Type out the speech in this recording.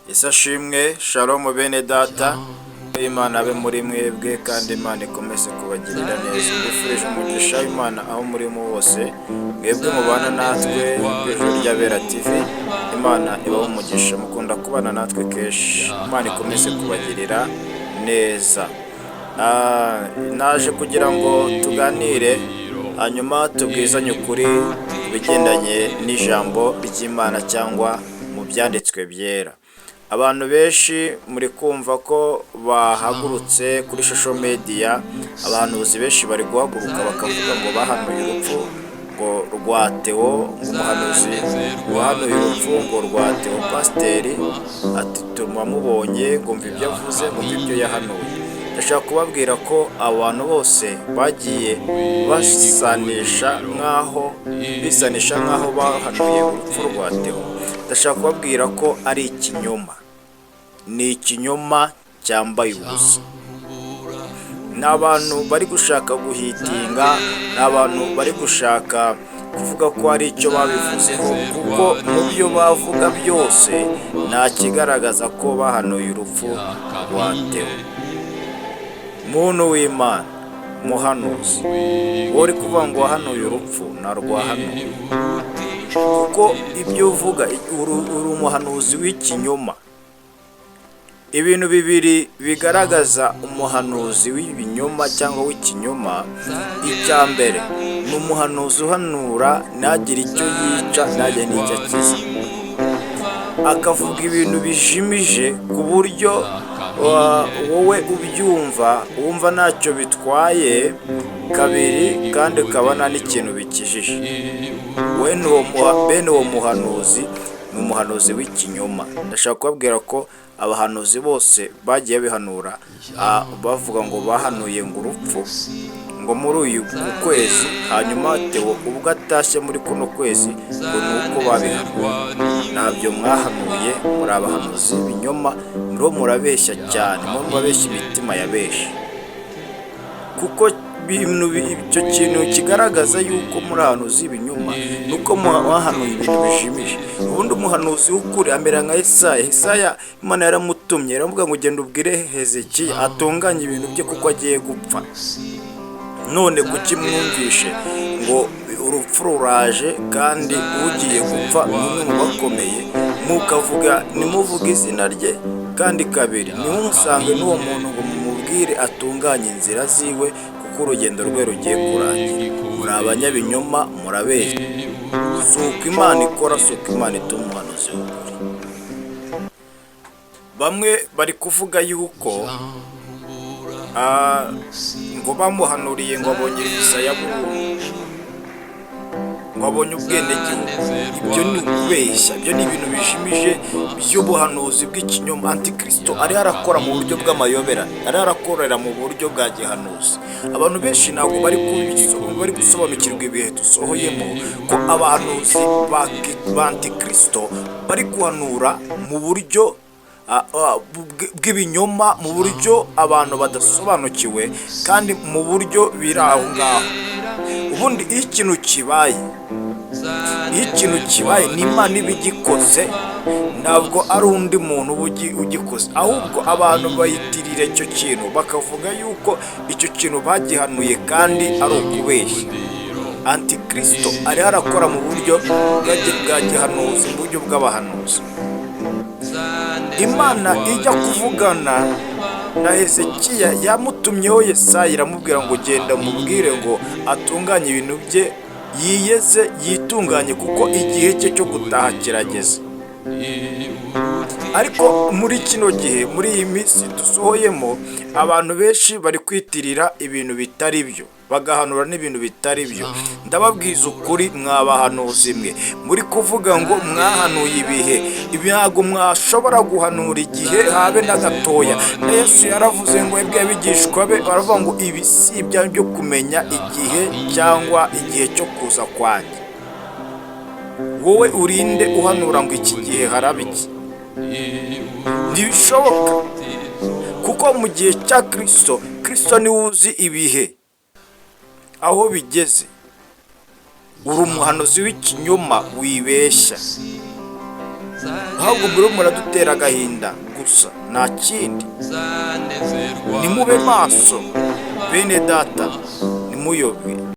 Yesu ashimwe. Shalom bene data. Imana abe muri mwebwe kandi Imana ikomeze kubagirira neza. Mbifurije umugisha w'Imana aho murimo hose, mwebwe mubana natwe ku Ijuru ry'Abera TV. Imana ibahe umugisha, mukunda kubana natwe kenshi. Imana ikomeze kubagirira neza. Naje kugira ngo tuganire, hanyuma tubwizanye ukuri ku bigendanye n'ijambo ry'Imana cyangwa mu byanditswe byera. Abantu benshi muri kumva ko bahagurutse kuri social media, abahanuzi benshi bari guhaguruka bakavuga ngo bahanuye urupfu ngo rwa Theo, ngo umuhanuzi wahanuye urupfu ngo rwa Theo pasiteri, ati turamubonye, ngo mva ibyo avuze, ngo mva ibyo yahanuye. Ndashaka kubabwira ko abantu bose bagiye basanisha nk'aho bisanisha nk'aho bahanuye urupfu rwa Theo. Ndashaka kubabwira ko ari ikinyoma, ni ikinyoma cyambaye ubusa. Ni abantu bari gushaka guhitinga, ni abantu bari gushaka kuvuga ko hari icyo babivuzeho, kuko mu byo bavuga byose nta kigaragaza ko bahanuye urupfu rwa Theo. Muntu w'Imana, muhanuzi, wowe uri kuvuga ngo wahanuye urupfu, ntarwahanuye, kuko ibyo uvuga uri umuhanuzi w'ikinyoma. Ibintu bibiri bigaragaza umuhanuzi w'ibinyoma cyangwa w'ikinyoma: icya mbere ni umuhanuzi uhanura ntagire icyo yica, ntagire n'icyo akiza, akavuga ibintu bijimije ku buryo wowe ubyumva wumva ntacyo bitwaye kabiri, kandi ukaba nta n'ikintu bikijije. Bene uwo muhanuzi ni umuhanuzi w'ikinyoma. Ndashaka kubabwira ko abahanuzi bose bagiye bihanura, bavuga ngo bahanuye ngo urupfu ngo muri uyu kwezi, hanyuma Theo ubwo atashye muri kuno kwezi, ngo ni uko babihanuye. Ntabyo mwahanuye, muri abahanuzi b'ibinyoma, muriho murabeshya cyane, muriho murabeshya imitima ya benshi, kuko icyo kintu kigaragaza yuko muri abahanuzi b'ibinyoma ni uko mwahanuye ibintu bijimije. Ubundi umuhanuzi w'ukuri amera nka Yesaya. Yesaya Imana yaramutumye, iramuvuga ngo ugende ubwire Hezekiya atunganye ibintu bye kuko agiye gupfa. None kuki mwumvishe ngo urupfu ruraje kandi ugiye gupfa ni umwe mu bakomeye, mukavuga ntimuvuge izina rye, kandi kabiri ntimusange n'uwo muntu ngo mumubwire atunganye inzira ziwe kuko urugendo rwe rugiye kurangira? Muri abanyabinyoma, murabeshya. Si uko Imana ikora, si uko Imana ituma umuhanuzi w'ukuri. Bamwe bari kuvuga yuko ngo bamuhanuriye ngo abonye visa ya burundu, ngo abonye ubwenegihugu. Ibyo ni ukubeshya, ibyo ni ibintu bijimije by'ubuhanuzi bw'ikinyoma. Antikristo ariho arakora mu buryo bw'amayobera, ariho arakorera mu buryo bwa gihanuzi. Abantu benshi ntabwo bari gusobanukirwa ibihe dusohoyemo, ko abahanuzi ba antikristo bari guhanura mu buryo bw'ibinyoma, mu buryo abantu badasobanukiwe kandi mu buryo biri aho ngaho. Ubundi iyo ikintu kibaye ni Imana iba igikoze, ntabwo ari undi muntu uba ugikoze. Ahubwo abantu bayitirira icyo kintu, bakavuga yuko icyo kintu bagihanuye kandi ari ukubeshya. Antikristo ariho arakora mu buryo bwa gihanuzi, mu buryo bw'abahanuzi. Imana ijya kuvugana na Hezekiya yamutumyeho Yesaya, iramubwira ngo genda mubwire ngo atunganye ibintu bye, yiyeze, yitunganye, kuko igihe cye cyo gutaha kirageze. Ariko muri kino gihe, muri iyi minsi dusohoyemo, abantu benshi bari kwitirira ibintu bitari byo, bagahanura n'ibintu bitari byo. Ndababwiza ukuri, mwabahanuzi mwe muri kuvuga ngo mwahanuye ibihe, ibi ntabwo mwashobora guhanura igihe habe na gatoya. Na Yesu yaravuze ngo yabwiye abigishwa be, baravuga ngo ibi si ibyanyu byo kumenya igihe cyangwa igihe cyo kuza kwanjye. Wowe urinde uhanura ngo iki gihe haraba iki? Ntibishoboka, kuko mu gihe cya Kirisito, Kirisito niwe uzi ibihe aho bigeze. Uri umuhanuzi w'ikinyoma, wibeshya. Ahubwo muri muradutera agahinda gusa, nta kindi. Nimube maso, bene data, ntimuyobe.